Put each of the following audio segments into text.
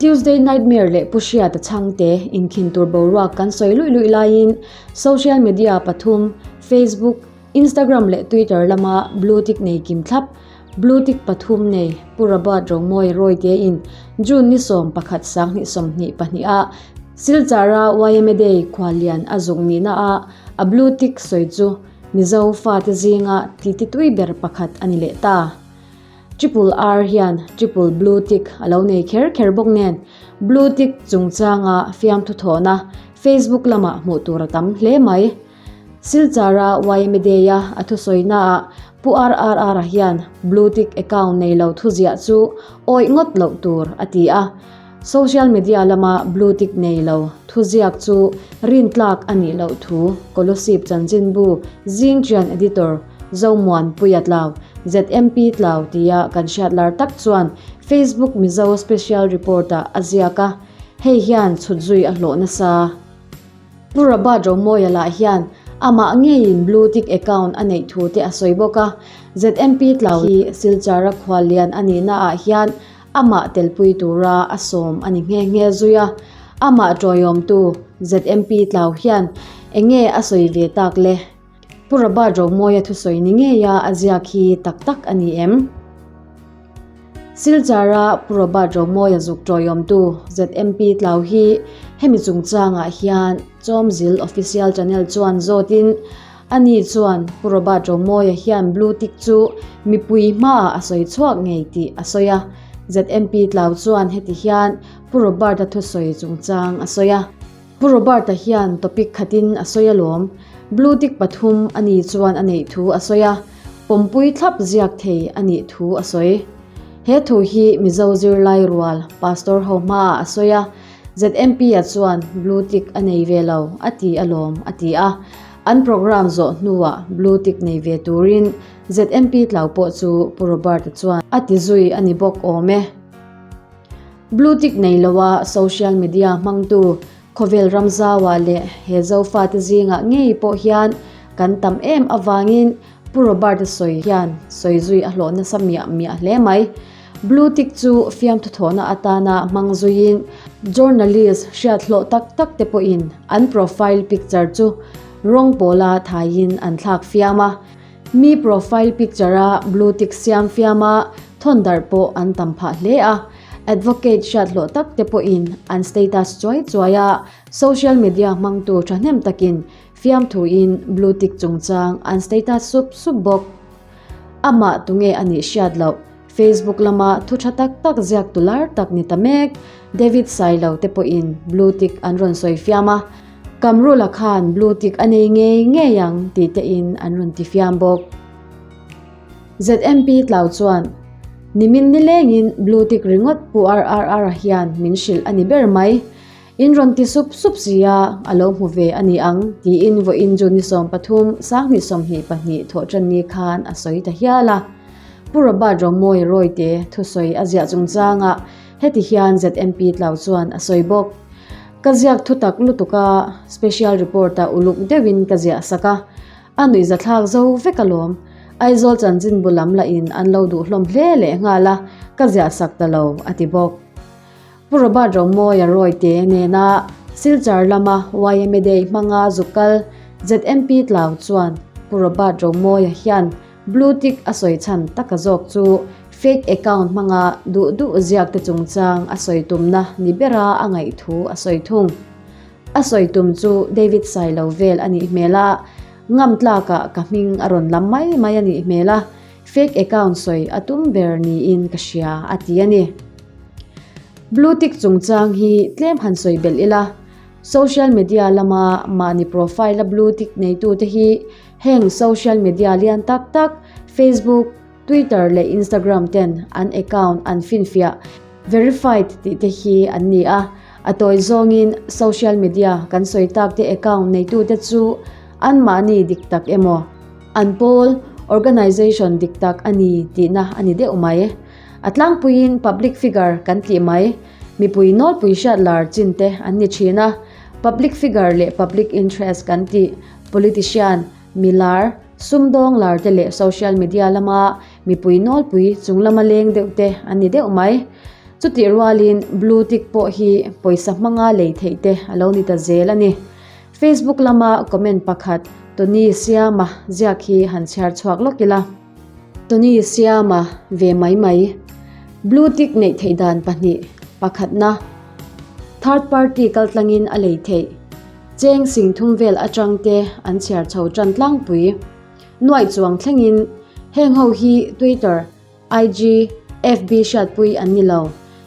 Tuesday Nightmare leh Pu Hriata Chhangte inkhin tur boruak kan sawi luih luih laiin social media pathum Facebook, Instagram leh Twitter lama blue tick nei kim thlap, blue tick pathum nei Pu Robert Romawia Rawitein June ni 11 2022 ah Silchara yma Day khuallian a zuk nihna ah a blue tick sawi chu Mizo fate zinga titi tui ber pakhat a ni leh ta. Triple R hian triple blue tick a lo nei kher kher bawk nen blue tick chungchanga fiamthu thawhna Facebook lamah hmuh tur a tam hle mai. Silchara yma Day-a a thusawinaah Pu RRR-a hian blue tick account nei lo thuziah chu awih ngawt loh tur a ti a. Social media lama blue tick nei lo thuziak chu rintlak a nih loh thu Kolosip chanchinbu Zingchian editor Zomuan Puia Tlau, ZMP Tlau tia kan hriat lar tak chuan Facebook Mizo Special Report-ah a ziak a, hei hian chhut zui a hlawh nasa. Pu Robert Romawia lah hian amah ngeiin blue tick account a neih thu te a sawi bawk a, ZMP Tlau hi Silchara khuallian a nihnaah hian Amah telpui tura a sawm a ni nghe nghe zui a, amah tawiawmtu ZMP Tlau hian eng nge a sawi ve tak le? Pu Robert Romawia thusawi ni ngeia a ziak hi tak tak a ni em? Silchara Pu Robert Romawia zuk tawiawmtu ZMP Tlau hi hemi chungchangah hian Chawmzil Official Channel chuan zawtin Ani chuan Pu Robert Romawia hian Blue Tick chu mipui hmaah a sawi chhuak ngei tih a sawi a. ZMP Tlau chuan heti hian Pu Robert-a thusawi chungchang a sawi a. Pu Robert-a hian topic khatin a sawi alawm. Blue Tick pathum ani chuan a neih thu a sawi a, pawmpui thlap ziak thei a nih thu a sawi. He thu hi Mizo zirlai rual Pastor ho hmaah a sawi a, ZMP-a chuan Blue Tick a nei ve lo a ti alawm a ti a. An programme zawh hnuah Blue Tick nei ve turin ZMP tlau pawh chu Pu Robert-a chuan a ti zui a ni bawk awm e. Blue Tick nei loa social media hmangtu khawvel ramzauah leh he Zofate zingah ngei pawh hian kan tam em avangin Pu Robert-a sawi hian sawi zui a hlawh nasa miah miah hle mai. Blue tick chu fiamthu thawhna atana hmang zuiin journalist hriat hlawh tak tak te pawhin an profile picture chu rawng pawla thaiin an thlak fiam a. Mi profile picture a blue tick siam fiam a thawn darh pawh an tam phah hle a. Advocate hriat hlawh tak te pawhin an status chuai chuai a, social media hmangtu thahnem takin fiamthuin blue tick chungchang an status sup sup bawk. Amah tunge a nih hriat loh. Facebook lama thu tha tak tak ziak tu lar tak ni ta mek David Sailo te pawhin blue tick an rawn sawi fiam a, Kamrula khan blue tick a nei ngei ngei ang tih te in an rawn ti fiam bawk. ZMP Tlau chuan, Nimin nilengin blue tick ringawt Pu RRR-a hian min hrilh a ni ber mai. In rawn ti sup sup si a, a lo hmu ve a ni ang, tiin vawiin June ni 13, 2022 thawh tan ni khan a sawi ta hial a. Pu Robert Romawia Rawite thusawi a ziah chungchangah heti hian ZMP Tlau chuan a sawi bawk. Ka ziak thu tak lutuk a, special report-ah uluk deuhin ka ziah sak a, a nuihzathlak zo vek alawm. Aizawl chanchinbu lam lahin an lo duh hlawm hle leh nghal a, ka ziah sak ta lo, a ti bawk. Pu Robert Romawia Rawite nena Silchar lama yma Day hmanga zuk kal ZMP Tlau chuan Pu Robert Romawia hian Blue Tick a sawi chhan taka zawk chu fake account hmanga duh duh ziak te chungchang a sawi tumna ni bera a ngaih thu a sawi thung. A sawi tum chu David Sailo vel a nih hmel a, ngam tlakah ka hming a rawn lam mai mai a nih hmel a, Fake account sawi a tum ber niin ka hria a ti a ni. Blue tick chungchang hi tlem han sawi belh ila, social media lama mahni profile a blue tick neitute hi heng social media lian tak tak Facebook, Twitter leh Instagram ten an account an finfiah, verified, tih te hi an ni a. A tawi zawngin social media kan sawi tak te account neitute chu anmahni dik tak emaw, An pawl, organization, dik tak a ni tihna a ni deuh mai. A tlangpuiin public figure kan tih mai. Mipui nawlpui hriat lar chin te an ni thin a. Public figure leh public interest kan tih politician, mi lar, sumdawng lar te leh social media lama mipui nawlpui chung lama leng deuh te an ni deuh mai. Chutih rualin blue tick pawh hi pawisa hmanga lei theih te a lo ni ta zel a ni. Facebook lama comment pakhat Tony Siama ziak hi han chhiar chhuak lawk ila. Tony Siama ve mai mai. Blue tick neih theih dan pahnih, pakhatna, third party kaltlangin a lei theih. Cheng sing thum vel atang te an chhiar chho tan tlangpui. Nuaih chuang thlengin heng ho hi Twitter, IG, FB hriatpui an ni lo.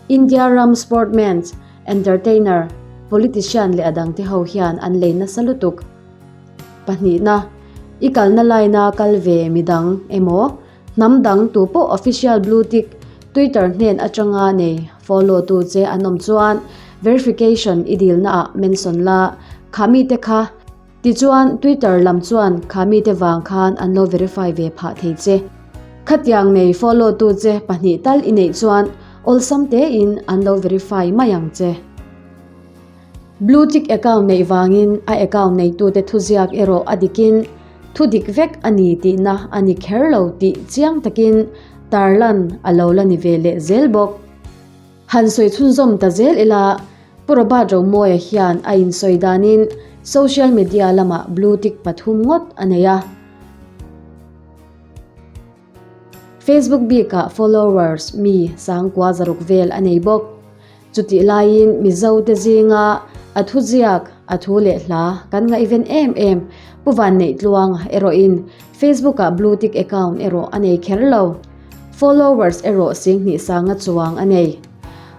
India ram sportman, entertainer, politician leh a dangte ho hian an lei nasa lutuk. Pahnihna, i kalna line-a kal ve midang emaw, hnam dang tu pawh official blue tick Twitter hnen atanga nei follow tu che an awm chuan verification i dilnaah mention la, kha mite kha Tichuan, Twitter lam chuan kha mite vang khan an lo verify ve phah thei che. Khatiang nei follow tu che pahnih tal i neih chuan awlsam tein an lo verify mai ang che. Blue tick account neih vangin a account neitute thuziak erawh a dikin thu dik vek a ni tihna a ni kher lo tih chiang takin tarlan a lo la ni ve leh zel bawk. Han sawi chhunzawm ta zel ila, Pu Robert Romawia hian a insawi danin social media lamah blue tick pathum ngawt a nei a. Facebook bikah followers mi sangkua zaruk vel a nei bawk. Chutih laiin Mizo te zinga a thuziak, a thu leh hla kan ngaihven em em Pu Vanneihtluanga erawhin Facebook-ah blue tick account erawh a nei kher lo. Followers erawh Singhnih sanga chuang a nei.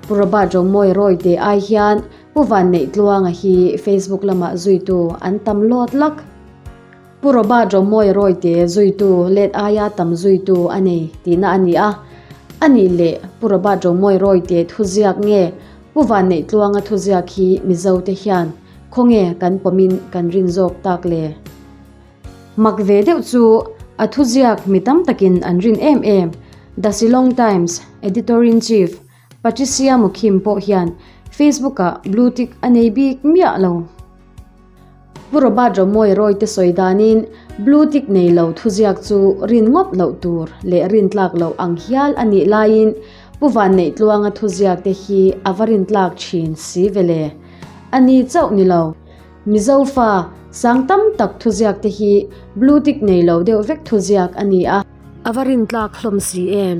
Pu Robert Romawi Rawite ai hian Pu Vanneihtluanga hi Facebook lamah zuitu an tam lawt lak. Pu Robert Romawi Rawite zuitu let aia tam zuitu a nei tihna a ni a. A nih leh Pu Robert Romawi Rawite thuziak nge Pu Vanneihtluanga thuziak hi Mizote hian khawnge kan pawmin kan rin zawk tak le? Mak ve deuh chu a thuziak mi tam takin an rin em em The Shillong Times Editor-in-Chief Patricia Mukhim pawh hian Facebook-ah blue tick a nei bik miah lo. Pu Robert Romawi Rawite sawi danin blue tick nei lo thuziak chu rin ngawt loh tur leh rin tlak loh ang hial a nih laiin Pu Vanneihtluanga thuziak te hi a va rin tlak thin si ve le. A ni chauh ni lo. Mizo fa sang tam tak thuziak te hi blue tick nei lo deuh vek thuziak a ni a. A va rin tlak hlawm si em?